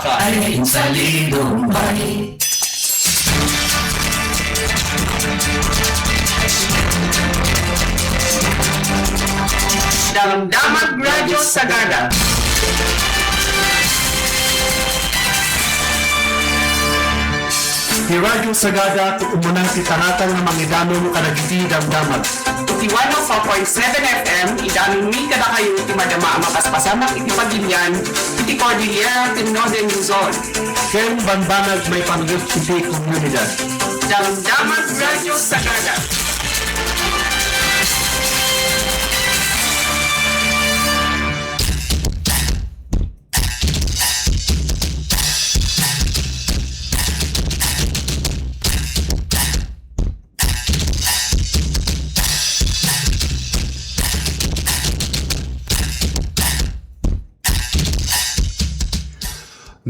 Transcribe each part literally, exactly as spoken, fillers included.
Ay, insalido, bay. Damdamag Radyo Sagada. Ti Radyo Sagada ti umuna ti tangatang nga mangidanum kadagiti damdamag. Iti one oh four point seven F M, idanummi kadakayo ti madama a mapaspasamak iti pagilian iti Cordillera ken Northern Luzon. Ken bambanag maipanggep iti komunidad. Damdamag Radyo Sagada.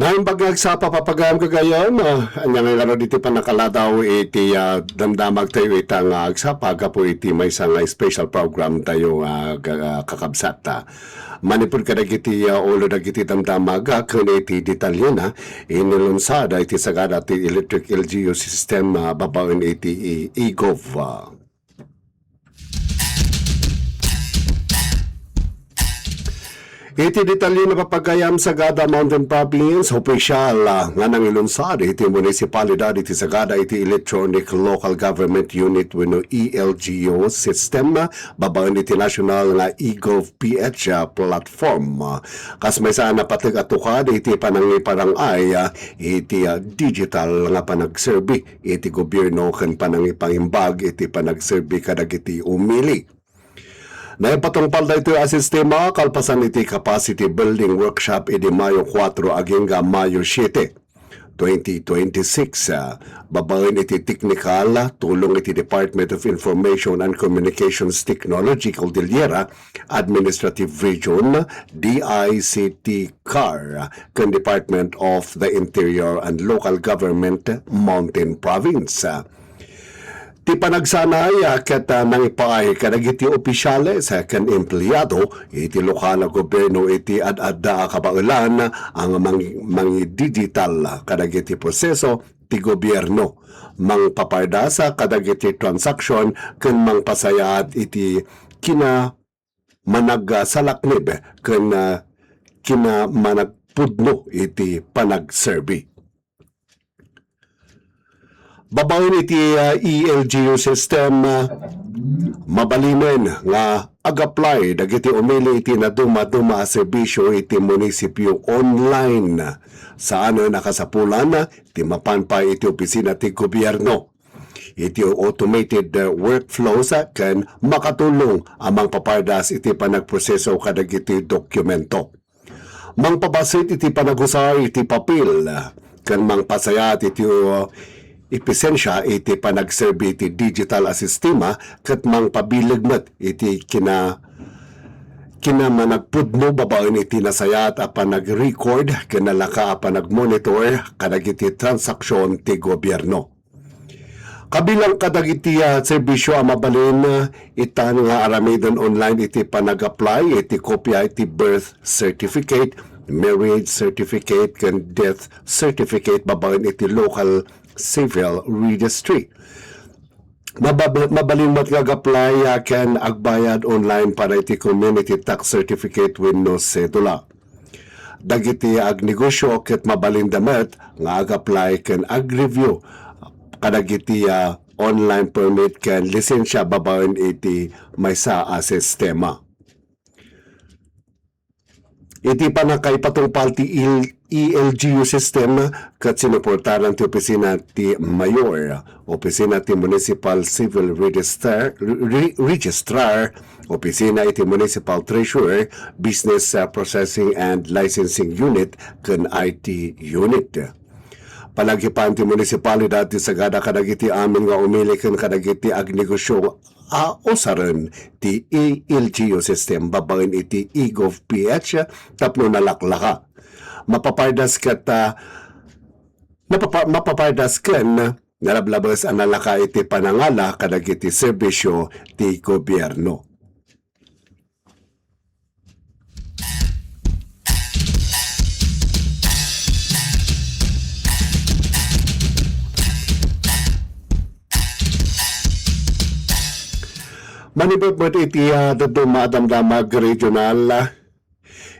Naimbag nga agsapa, papagayam gagayyem, ah, ania nga ngarud iti pannakaladaw iti, ah, damdamagtayo ita nga agsapa gapu iti maysa nga special program tayo nga ga-, kakabsat, ah. Manipud kadagiti, ah, ulo dagiti damdamag, ah, ken iti detalyena, inilunsad iti sagada ti electric L G U system, ah, babaen iti i-, e-gov, ah. Iti detalye na papagayam, sagada Mountain Province, opisyal, ah, nga nangilunsad iti munisipalidad iti sagada iti Electronic Local Government Unit wenno E L G U system, ah, babaen iti national nga e-gov P H, ah, platform. Ah, kas maysa a napateg a tukad iti panangiparang-ay, ah, iti, ah, digital nga panagserbi iti gobierno ken panangipangimbag iti panagserbi kadagiti umili. Naipatungpal daytoy a sistema kalpasan iti capacity building workshop idi Mayo kuatro agingga Mayo siete, twenty twenty-six, ah, babaen iti teknikal tulong iti Department of Information and Communications Technology Cordillera Administrative Region, D I C T car, ken Department of the Interior and Local Government, Mountain Province. Ti panagsanay, ah, ket, ah, nangipaay kadagiti opisyales, ah, ken empleyado iti lokal a gobierno iti ad-adda a kabaelan a mangi-, mangidigital kadagiti proseso ti gobierno, mangpapardas kadagiti transaction, ken mangpasayaat iti kina managsalaknib ken, ah, kinamanagpudno iti panagserbi. Babaen iti, ah, E L G U system, ah, mabalinen nga ag-apply dagiti umili iti nadumaduma a serbisyo iti munisipyo online. Saanen a kasapulan ti mapan pay iti opisina ti gobierno. Iti automated, uh, workflows, uh, ken makatulong a mangpapardas iti panagproseso kadagiti dokumento. Mangpabassit iti panagusar iti papel, uh, ken mangpasayaat iti, uh, episensia iti panagserbi iti digital a sistema ket mangpabileg met iti kina-, kinamanagpudno babaen iti nasayaat a panag-record ken nalaka a panagmonitor kadagiti transaksyon ti gobierno. Kabilang kadagiti, ah, serbisyo a mabalin, ah, itan nga aramiden online iti panag-apply iti kopia iti birth certificate, marriage certificate, ken death certificate babaen iti local civil registry. Mabab-, mabalin met nga ag-apply, ah, ken agbayad online para iti community tax certificate wenno sedula. Dagiti agnegosyo ket mabalinda met nga ag-apply ken ag-review kadagiti, ah, online permit ken lisensia babaen iti maysa a sistema. Iti pannakaipatungpal ti il-, E L G U system ket sinuportaran ti opisina ti mayor, opisina ti municipal civil register, re-, registrar, opisina iti municipal treasurer, business, uh, processing and licensing unit, ken I T unit. Palagipan ti munisipalidad ti sagada kadagiti amin nga umili ken kadagiti agnegosyo a usaren ti E L G U system babaen iti e-gov P H tapno nalaklaka. Mapapardas ket, ah, napapa-, mapapardas ken nalablabes a nalaka iti panangala kadagiti serbisyo ti gobierno. Panibet met iti, ah, dadduma a damdamag regional, ah,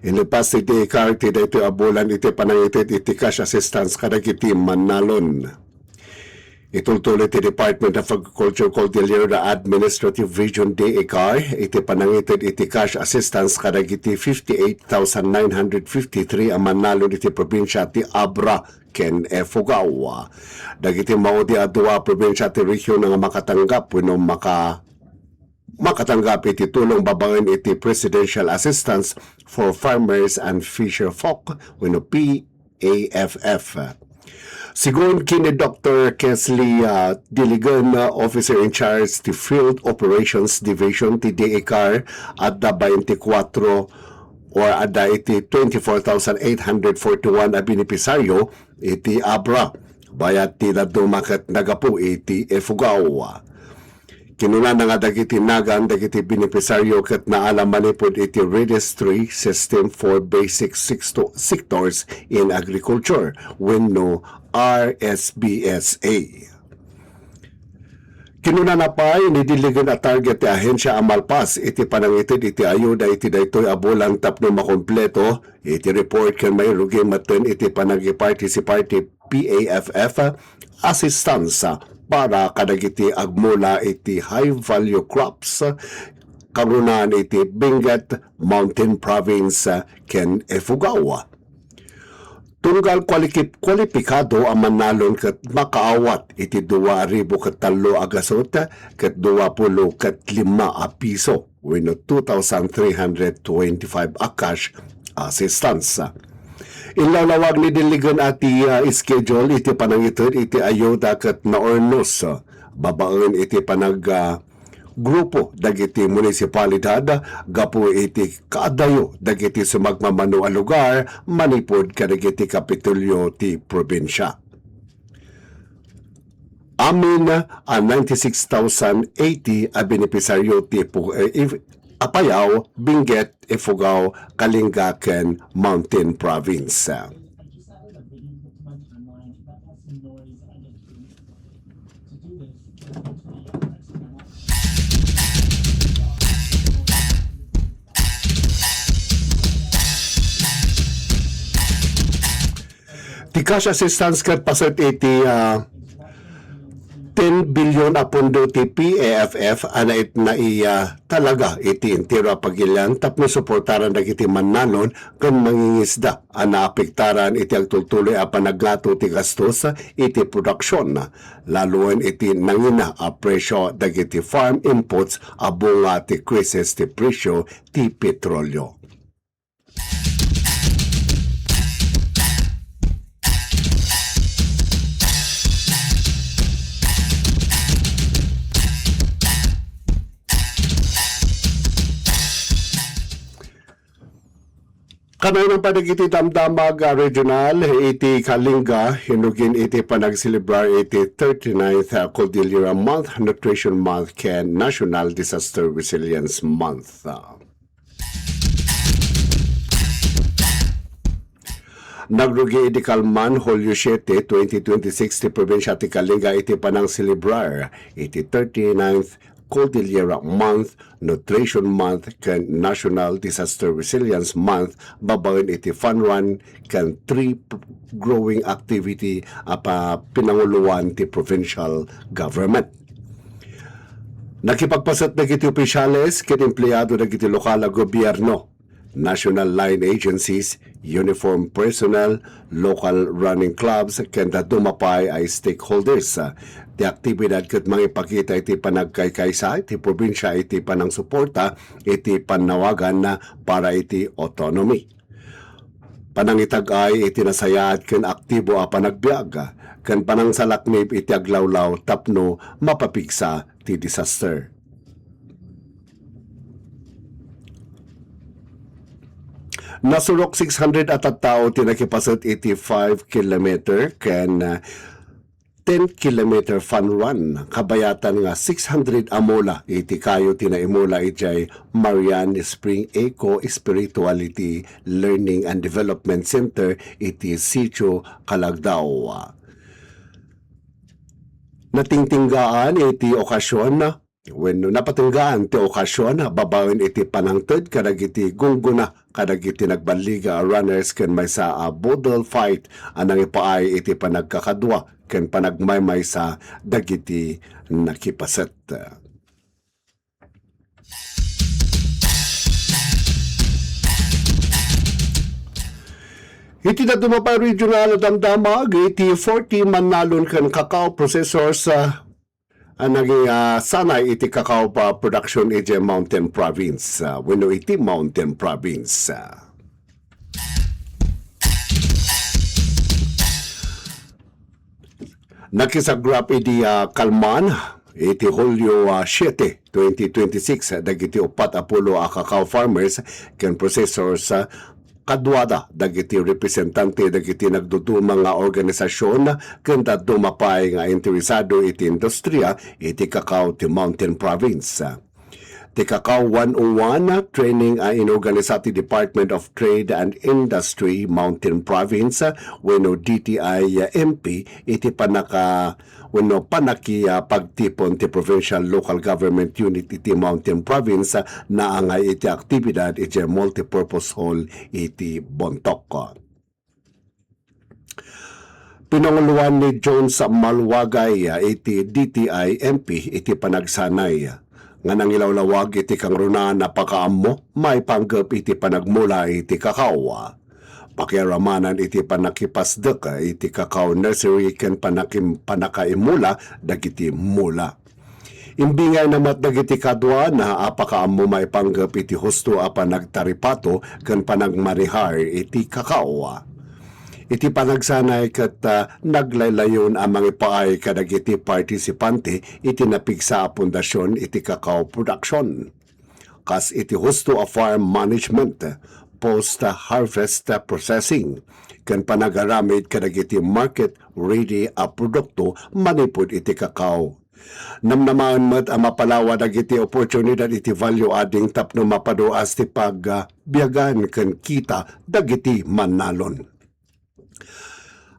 inlepas ti D A C A R ti daytoy a bulan iti panangited iti cash assistance kadagiti mannalon. Itultuloy ti Department of Agriculture Cordillera Administrative Region, D A C A R, iti panangited iti cash assistance kadagiti fifty-eight thousand nine hundred fifty-three a mannalon iti probinsia ti Abra ken Ifugao. Dagiti maudi a dua a probinsia ti rehiyon nga makatanggap wenno maka-, makatanggap iti tulong babaen iti Presidential Assistance for Farmers and Fisher Folk wenno P A F F. Sigun ken ni Doctor Kesley, ah, Diligan, ah, Officer in Charge ti Field Operations Division ti D A C A R, adda twenty-four or adda iti twenty-four thousand eight hundred forty-one a benepisaryo iti Abra. Bayat ti dadduma ket nagapu iti Ifugao. Kinunana nga dagiti nagan dagiti benepisaryo ket naala manipud iti Registry System for Basic Sixto-, Sectors in Agriculture wenno R S B S A. Kinunana pay ni Diligan a target ti ahensia a malpas iti panangited iti ayuda iti daytoy a bulan tapno makompleto iti report ken mairugi metten iti panagparticipate P A F F assistance para kadagiti agmula iti high value crops, kangrunaan iti Benguet, Mountain Province, ken Ifugao. Tunggal kwaliki-, kwalipikado a mannalon ket makaawat iti dua ribu ket tallo a gasut ket dua pulo ket lima a piso wenno two thousand three hundred twenty-five a cash assistance. Inlawlawag ni Diligan a ti, ah, schedule iti panangited iti ayuda ket naurnos, ah, babaen iti panag, ah, grupo dagiti munisipalidad gapu iti kaadayo dagiti sumagmamano a lugar manipud kadagiti kapitolyo ti probinsia. Amin a ninety-six thousand eighty a benepisaryo ti pu-, eh, if-, Apayao, Benguet, Ifugao, Kalinga, ken Mountain Province. Ti cash assistance ket paset iti, ah, ten billion a pondo ti P A F F a nait-, nai-, ah, talaga iti entero a pagilian tapno suportaran dagiti mannalon ken mangingisda a naapektaran iti agtultuloy a panagngato ti gastos iti produksion, laloen iti nangina a presio dagiti farm inputs a bunga ti krisis ti presio ti petrolio. Kanayon pay dagiti damdamag a regional iti Kalinga, hinugin iti panagselebrar iti thirty-ninth Cordillera Month, Nutrition Month, ken National Disaster Resilience Month. Nagrugi idi kalman, Hulyo siete, twenty twenty-six, ti probinsia ti Kalinga iti panangselebrar iti thirty-ninth Cordillera Month, Nutrition Month, ken National Disaster Resilience Month babaen iti fun run ken tree p-, growing activity a pa-, pinanguloan ti provincial government. Nakipagpaset dagiti opisyales ken empleado dagiti lokal a gobierno, national line agencies, uniform personnel, local running clubs, ken dadduma pay a stakeholders. Ti aktibidad ket mangipakita iti panagkaykaysa ti probinsia iti panangsuporta iti pannawagan para iti autonomy. Panangitag-ay iti nasayaat ken aktibo a panagbiag, ken panangsalaknib iti aglawlaw tapno mapapigsa ti disaster. Nasurok six hundred a tattao ti nakipaset iti five kilometer ken, ah, ten kilometer fun run. Kabayatan nga six hundred a mula iti kayo ti naimula idiay Marian Spring Eco Spirituality Learning and Development Center iti Sitio Calagdao. Natingtinggaan iti okasion wenno napatenggaan ti okasion babaen iti panangted kadagiti gunggona kadagiti nagballiga a runners ken maysa a boodle fight a nangipaay iti panagkakadua ken panagmaymaysa dagiti nakipaset. Iti dadduma pay regional a damdamag, iti forty mannalon ken cacao processors, ah, a nangi-, ah, sanay iti cacao pa production iti Mountain Province, ah, wenno iti Mountain Province. Nakisagrap idi, ah, kalman iti Hulyo, ah, siete, twenty twenty-six, dagiti uppat a pulo a cacao farmers ken processors, ah, kaduada dagiti representante dagiti nagduduma nga organisasion ken dadduma pay nga interesado iti industriya iti cacao ti Mountain Province. Ti Cacao one oh one training a inorganisa ti Department of Trade and Industry, Mountain Province, wenno D T I M P, iti panaka-, wenno panaki-, ah, pagtipon ti Provincial Local Government Unit iti Mountain Province, naangay iti aktibidad iti multipurpose hall iti Bontoc. Pinanguloan ni Jones Maluagay iti D T I M P iti panagsanay nga nangilawlawag iti kangrunaan a pakaammo maipanggep iti panagmula iti kakao. Pakiaramanan iti pannakipasdek iti kakao nursery ken pannakim-, pannakaimula dagiti mula. Imbingayna met dagiti kaduana a pakaammo maipanggep iti husto a panagtaripato ken panagmanehar iti kakao. Iti panagsanay ket, ah, naglaylayon a mangipaay kadagiti partisipante iti napigsa a pundasyon iti kakao production. Kas iti husto a farm management, post-harvest processing, ken panagaramid kadagiti market-ready a produkto manipud iti kakao. Namnamaen met a mapalawa dagiti oportunidad iti value adding tapno mapaduas ti pagbiagan ken kita dagiti mannalon.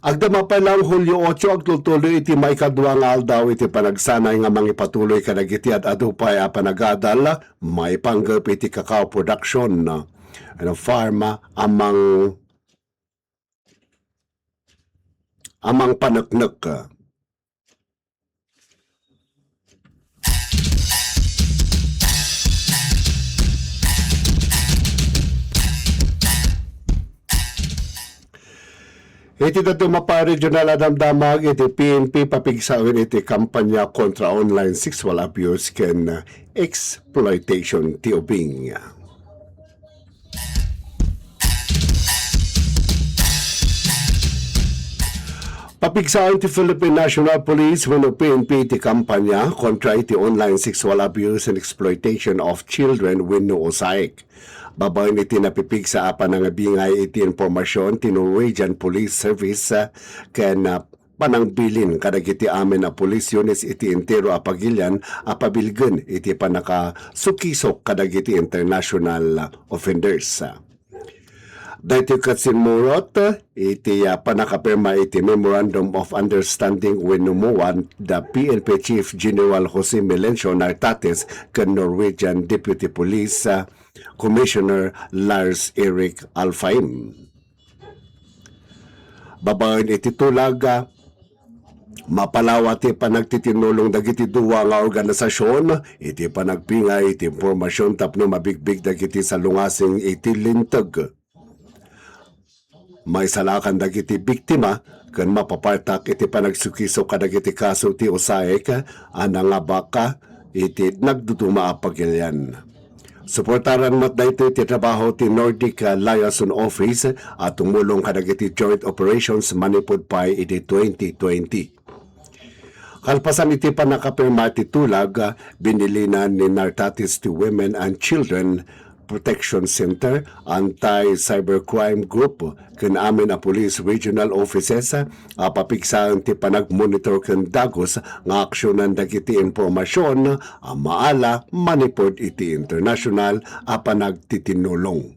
Agdama pay lang Hulyo otso, agtultuloy iti maikadua nga aldaw iti panagsanay nga mangipatuloy kadagiti ad-adu pay a panagadal maipanggep iti cacao production, ano, farm amang, amang paneknek. Iti dadduma pay regional a damdamag iti P N P, papigsaen iti kampanya kontra online sexual abuse ken exploitation ti ubing. Papigsaen ti Philippine National Police wenno P N P ti kampanya kontra iti online sexual abuse and exploitation of children wenno usaek. Babaen iti napipigsa a panangibingay iti impormasyon ti Norwegian Police Service, ah, ken, ah, panangbilin kadagiti amin a police units iti entero a pagilian a pabilgen iti pannakasukisok kadagiti international offenders. Daytoy ket simmurot iti, ah, pannakapirma iti Memorandum of Understanding wenno MOA da P N P Chief General Jose Melencio Nartates ken Norwegian Deputy Police, ah, Commissioner Lars Erik Alfheim. Babaen iti tulag, ah, mapalawa ti panagtitinnulong dagiti dua nga organisasyon iti panagpingay iti impormasyon tapno mabigbig dagiti salungasing iti linteg. Maisalakan dagiti biktima ken mapapartak iti panagsukisok kadagiti kaso ti usaek a nangabaka iti nagduduma a pagilian. Suportaran met daytoy ti trabaho ti Nordic Liaison Office a tumulong kadagiti joint operations manipud pay idi twenty twenty. Kalpasan iti pannakapirma ti tulag, binilinan ni Nartatis ti Women and Children Protection Center, Anti-Cybercrime Group, ken amin a police regional offices a papigsaen ti panagmonitor ken dagus nga aksyonan dagiti impormasyon a maala manipud iti international a panagtitinnulong.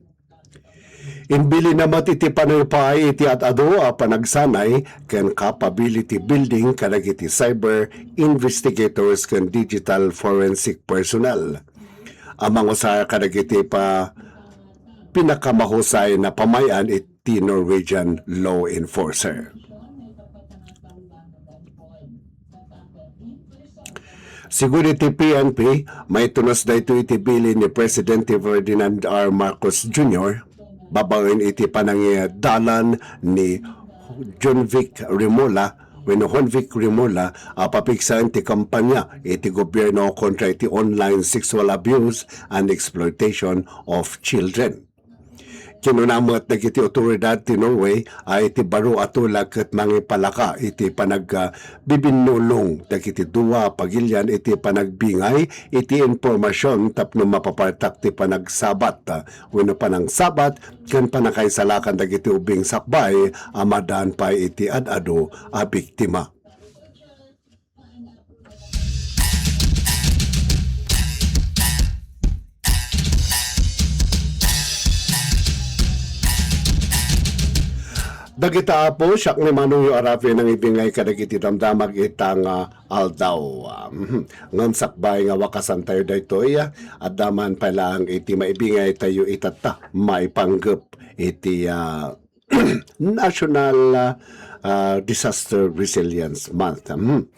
Imbilinna met iti panangipay iti ad-adu a panagsanay ken capability building kadagiti cyber investigators ken digital forensic personnel a mangusar kadagiti pa-, pinakamahusay na pamay-an iti Norwegian law enforcer. Sigud iti P N P, maitunos daytoy iti bilin ni Presidente Ferdinand R. Marcos Junior babaen iti panangidalan ni Jonvic Remola wenno Honvic Remola a papigsaen ti kampanya iti gobierno kontra iti online sexual abuse and exploitation of children. Kinuna met dagiti awtoridad ti Norway a iti baro a tulag ket mangipalaka iti panag-, ah, bibinnulong dagiti dua a pagilian iti panagbingay iti impormasion tapno mapapartak ti panagsabat, ah, wenno panangsabat ken panakaisalakan dagiti ubing sakbay a madan pay iti ad-adu a biktima. Dagita, Apo, siak ni Manongyo a Rafi nangibingay kadagiti damdamag ita nga aldaw. Mhm. Ngem sakbay nga wakasantayo daytoy, adda man pay laeng iti maibingaytayo itatta, maipanggep iti, ah, National, ah, ah, Disaster Resilience Month. Hmm.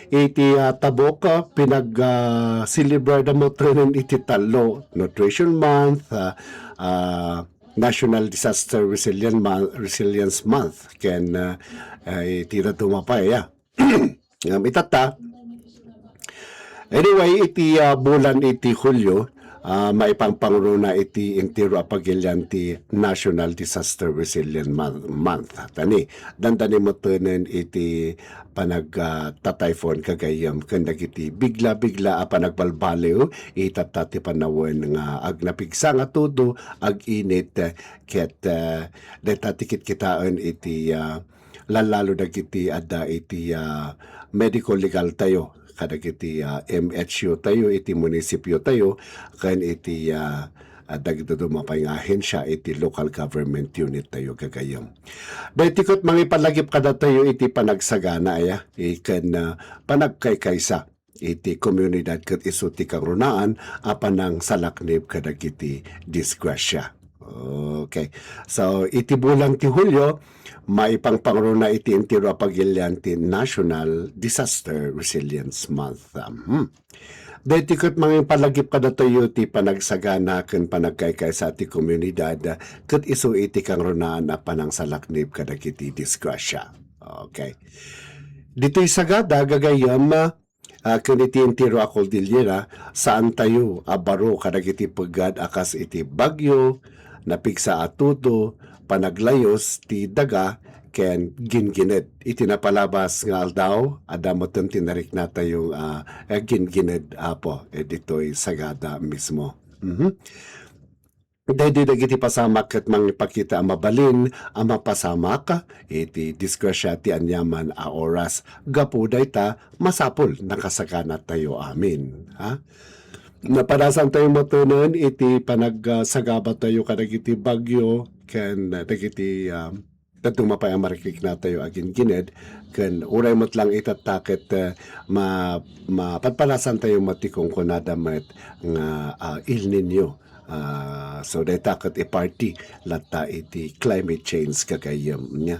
Iti, ah, tabok, ah, pinag, ah, celebrate da met iti tallo, Nutrition Month, ah, ah, National Disaster Resilience Month, Resilience Month, ken, ah, ah, iti dadduma pay, ah. Ngem itatta, anyway, iti, ah, bulan iti Hulyo, ah, maipangpangruna iti entero a pagilian ti National Disaster Resilient Mon-, Month. Tani, dandani metten iti panag-, ah, ta-typhoon gagayyem ken dagiti bigla-bigla a panagbalbaliw itatta ti panawen nga agnapigsa nga tudo, ag-init, ket, ah, dayta ti kitkitaen iti, ah, lallalo dagiti adda iti, ah, medical legal tayo, kadagiti, ah, M H U tayo, iti munisipyo tayo, ken iti, ah, ah, dagiti dadduma pay nga ahensia iti local government unit tayo gagayyem. Daytoy ket mangipalagip kadatayo iti panagsagana, aya, i-, ken, ah, panagkaykaysa iti komunidad ket isu ti kangrunaan a panangsalaknib kadagiti disgrasya. Okay. So, iti bulan ti Hulyo, maipangpangruna iti entero a pagilian ti National Disaster Resilience Month. Hmm. Daytoy ket mangipalagip kadatayo ti panagsagana ken panagkaykaysa ti komunidad ket isu iti kangrunaan a panangsalaknib kadagiti disgrasya. Okay. Ditoy Sagada, gagayyem, ah, ken iti entero a Cordillera, saantayo a baro kadagiti peggad a kas iti bagyo, napigsa a tudo, panaglayus ti daga, ken gingined. Iti napalabas nga aldaw, adda metten ti nariknatayo, ah, eh, gingined, Apo, eh, ditoy Sagada mismo. Mhm. Daydi dagiti pasamak ket mangipakita a mabalin a mapasamak iti disgrasya ti aniaman a oras. Gapu dayta, masapul nakasaganatayo amin, ha? Napadasantayo metten iti panagsagabatayo kadagiti bagyo ken dagiti, ah, dadduma pay a mariknatayo a gingined, ken uray met lang itatta ket, eh, ma-, mapadpadasantayo met ti kunkunada met nga, ah, El Niño. Ah, so, dayta ket iparti latta iti climate change gagayyem, nia.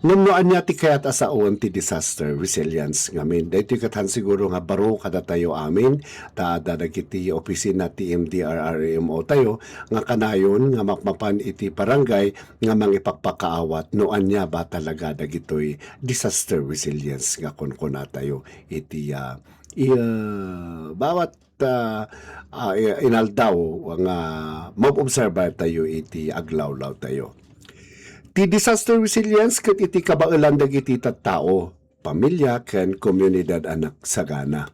Ngem no ania ti kayat a saoen ti disaster resilience ngamin, daytoy ket han siguro nga baro kadatayo amin, ta adda dagiti opisina ti M D R R M O tayo nga kanayon nga mapmapan iti barangay nga mangipakpakaawat no ania ba talaga dagitoy disaster resilience nga kunkunatayo iti, ah, i-, ah, bawat, ah, ah, i-, inaldaw nga maobserbar tayo iti aglawlaw tayo. Ti disaster resilience ket iti kabaelan dagiti tattao, pamilya, ken komunidad a nagsagana.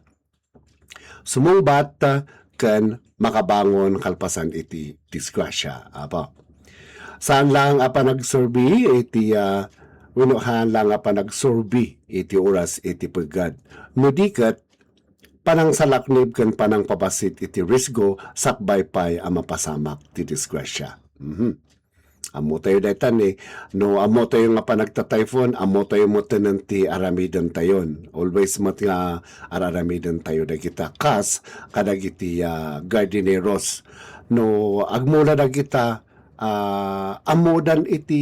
Sumungbat, ah, ken makabangon kalpasan iti disgrasya, Apo. Saan lang a panagsurbi iti, ah, wenno saan lang a panagsurbi iti oras iti peggad. No di ket, panangsalaknib ken panangpabassit iti risgo sakbay pay a mapasamak ti disgrasya. Mhm. Ammotayo dayta ni, no ammotayo nga panagta-typhoon, ammotayo met ti aramidentayon. Always met nga ar-aramidentayo dagita kas kadagiti, ah, gardeneros. No agmula dagita, ah, ammodan iti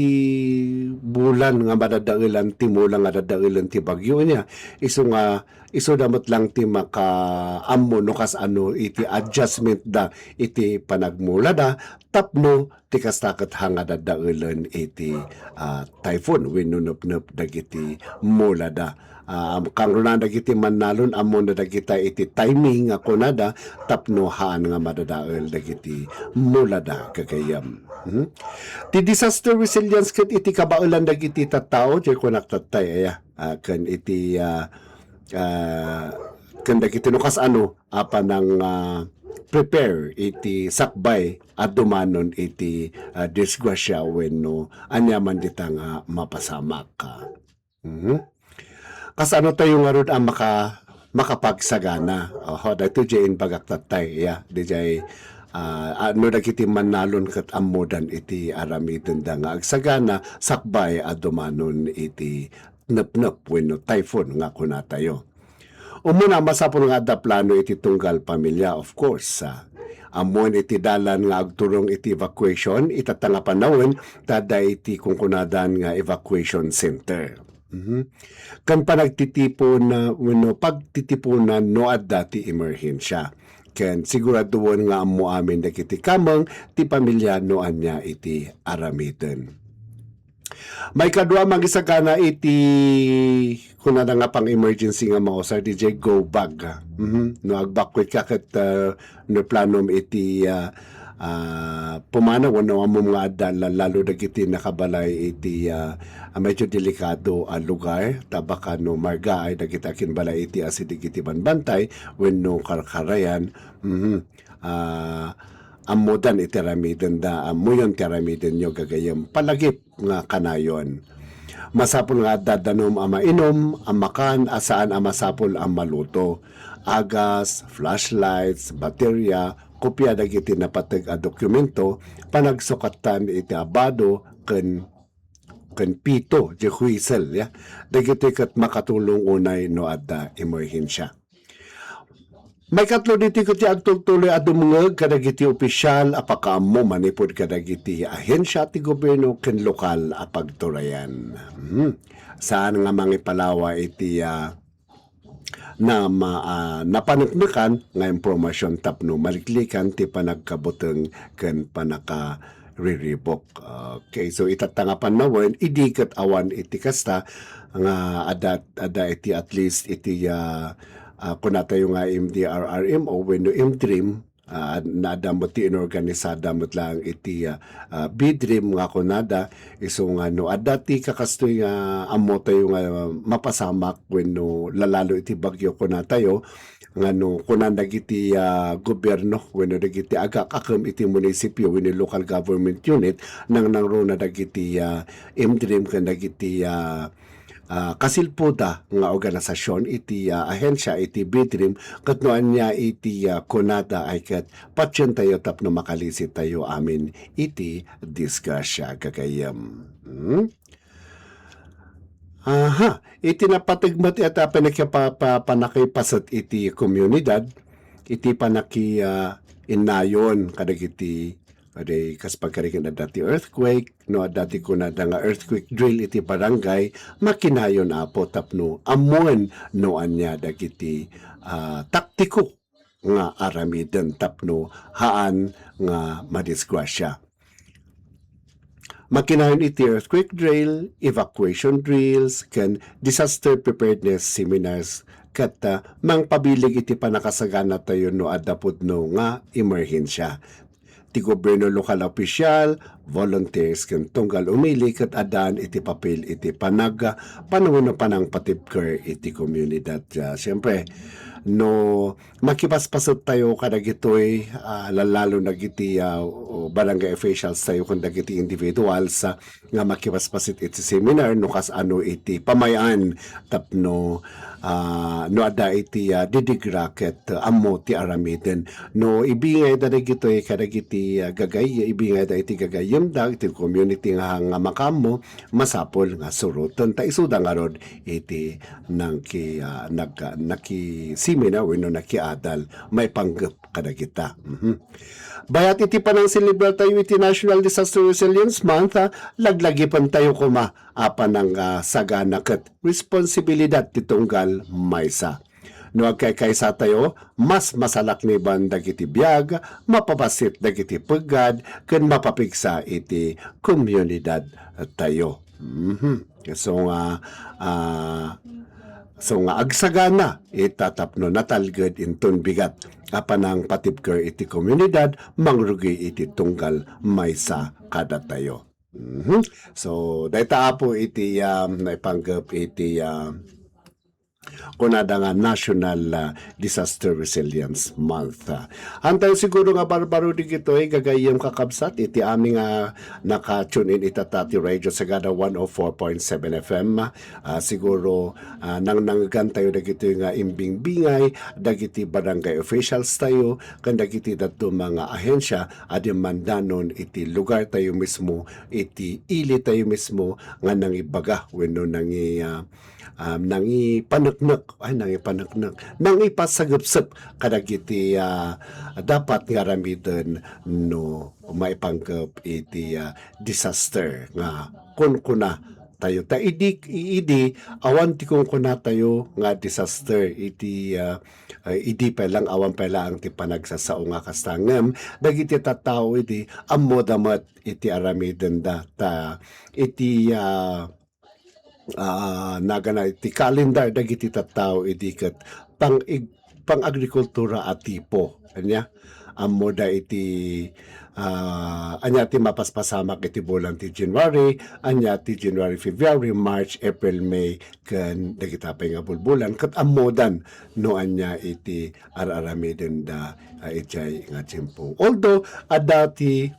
bulan nga madadaelan ti mula nga dadaelen ti bagyo niya. Isu nga, isuda met lang ti makaammo no kasano iti adjustment da iti panagmulada tapno ti kasta ket ha nga daddaelen iti, ah, typhoon wenno nepnep dagiti mulada. Ah, kangrunaan dagiti mannalon, ammona dagita iti timing nga kunada tapno haan nga madadael dagiti mulada, gagayyem. Mhm. Ti disaster resilience ket iti kabaelan dagiti tattao, diay kunak tattay, aya, ah, ken iti, ah, ah, ken dagiti no kasano a panang, ah, prepare iti sakbay a dumanon iti, ah, disgrasya wenno aniaman dita nga mapasamak. Mhm. Kasano tayo ngarud a maka-, makapagsagana? Oho, daytoy diay imbagak tattay, ya, diay, ah, ah, no dagiti mannalon ket ammodan iti aramidenda nga agsagana sakbay a dumanon iti nepnep wenno typhoon nga kunatayo. Umuna, masapul nga adda plano iti tunggal pamilya, of course. Ah, ammoen iti dalan nga agturong iti evacuation, itatta nga panawen, ta adda iti kunkunadan nga evacuation center. Mhm. Ken panagtitipon, ah, wenno pagtitiponan no adda ti emerhensya. Ken siguradoen nga ammo amin dagiti kameng ti pamilya no ania iti aramiden. Maikadua, mangisagana iti kunada nga pang-emergency nga mausar, diay go bag. Mhm. No agbakwit ka ket, ah, no planom iti, ah, ah, pumanaw wenno ammom nga adda, la-, lalo dagiti nakabalay iti, ah, ah, medyo delikado a lugar, ta baka no margaay dagiti akinbalay iti asideg iti banbantay wenno karkarayan. Mhm. Ah, ammodan iti aramidenda, ammoyon ti aramidenyo gagayyem. Palagip nga kanayon. Masapul nga adda danum a mainum, a makan a saan a masapul a maluto. Agas, flashlights, baterya, kopia dagiti napateg a dokumento, panagsukatan iti abado ken, ken pito, diay whistle, ya. Dagiti ket makatulong unay no adda emerhensya. Maikatlo ditoy ket ti agtultuloy a dumngeg kadagiti opisyal a pakaammo manipud kadagiti ahensia ti gobierno ken lokal a pagturayan. Hmm. Saan nga mangipalawa iti, ah, na ma-, ah, napaneknekan nga impormasyon tapno maliklikan ti panagkabuteng ken panaka- riribok. Okay, so itatta nga panawen, idi ket awan iti kasta nga adda, adda iti at least iti, ah, ah, kunatayo nga M D R R M o wenno M dream, ah, na adda met ti inorganisada met laeng iti, ah, ah, B dream nga kunada, isu nga no adda ti kakastoy nga ammotayo nga mapasamak wenno lalalo iti bagyo kunatayo, nga no kunan dagiti, ah, gobierno wenno dagiti agak-akem iti munisipyo wenno local government unit, nangnangruna dagiti, ah, M dream ken dagiti, ah, ah, kasilpuda nga organisasyon iti, ah, ahensia iti B dream ket no ania iti, ah, kunada ay ket patientayo tapno makalisitayo amin iti disgrasya, gagayyem. Hmm? Aha, iti napateg met iti a panaki-, pa-, pa-, panakipaset iti komunidad, iti panaki-, ah, innayon kadagiti, aday, kas pagkarigin adda ti earthquake, no adda ti kunada nga earthquake drill iti barangay, makinayon, Apo, tapno ammoen no ania dagiti, ah, taktiko nga aramiden tapno haan nga madisgrasya. Makinayon iti earthquake drill, evacuation drills, ken disaster preparedness seminars, ket, ah, mangpabilig iti pannakasaganatayo no adda pudno nga emerhensya. Ti gobierno, lokal a opisyal, volunteers, ken tunggal umili ket addaan iti papel iti panag-, panawen a panangpatibker iti komunidad. Ah, siyempre, no makipaspaset tayo kadagitoy, ah, lalo dagiti, ah, o barangay officials tayo ken dagiti individuals, ah, nga makipaspaset iti seminar no kas-ano iti pamay-an tapno, ah, no adda iti, ah, didigra ket, ah, ammo ti aramiden. No ibingayda dagitoy kadagiti, ah, gagay-, ibingayda iti gagayyemda iti community nga, nga makaammo, masapul nga suroten ta isuda ngarud iti nangki-, ah, nag-, nakiseminar wenno nakiadal maipanggep kadagita. Mhm. Bayat iti panangselebrar tayo iti National Disaster Resilience Month, ah, laglagipen tayo koma a panang, ah, sagana ket responsibilidad ti tunggal maysa. No agkaykaysa tayo, mas masalakniban dagiti biag, mapabassit dagiti peggad, ken mapapigsa iti komunidad tayo. Mhm. So nga, ah, so nga agsagana ita tapno natalged inton bigat a panangpatibker iti komunidad, mangrugi iti tunggal maysa kadatayo. Mhm. So, dayta apo iti, um, naipanggep iti, um, kunada nga National, ah, Disaster Resilience Month. Ah, antayo siguro nga barbaro digitoy, gagayyem kakabsat, iti amin nga naka-tune in ita ta ti Radio Sagada one oh four point seven F M. Ah, siguro, ah, nangnangegan tayo dagitoy nga imbingbingay, dagiti barangay officials tayo, ken dagiti dadduma nga ahensya a dimandanon iti lugar tayo mismo, iti ili tayo mismo nga nangibaga wenno nangi-, ah, um, nangipaneknek, ay, nangipaneknek, nangipasagepsep kadagiti, ah, dapat nga aramiden no maipanggep iti, ah, disaster nga kunkuna tayo. Ta idi, idi, awan ti kunkuna tayo nga disaster iti, ah, ah, idi pay lang, awan pay laeng ti panagsasao nga kasta. Ngem dagiti tattao idi, ammoda met iti aramidenda. Ta iti, ah, ah, nagana iti kalendar dagiti tattao idi ket pang-, pang-agrikultura a tipo. Ania? Ammoda iti, ah, ania ti mapaspasamak iti bulan ti January, ania ti January, February, March, April, May, ken dagita pay nga bulbulan, ket ammodan no ania iti ar-aramidenda, ah, idiay nga tiempo. Although, adda ti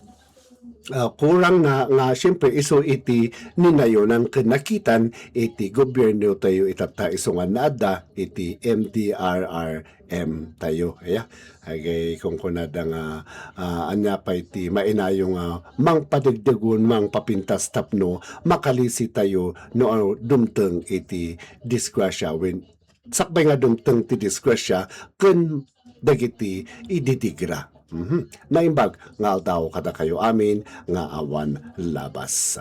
ah, kurang na nga, siyempre, isu iti ninayonan ken nakitan iti gobierno tayo itatta isu nga naadda iti M D R R M tayo. Aya, agay kunkunada nga, ah, ania pay ti mainayo nga mangpadegdegon, mangpapintas tapno makalisi tayo no dumteng iti disgrasya wen sakbay nga dumteng ti disgrasya ken dagiti ididigra. Mhm. Naimbag nga aldaw kadakayo amin nga awan labas.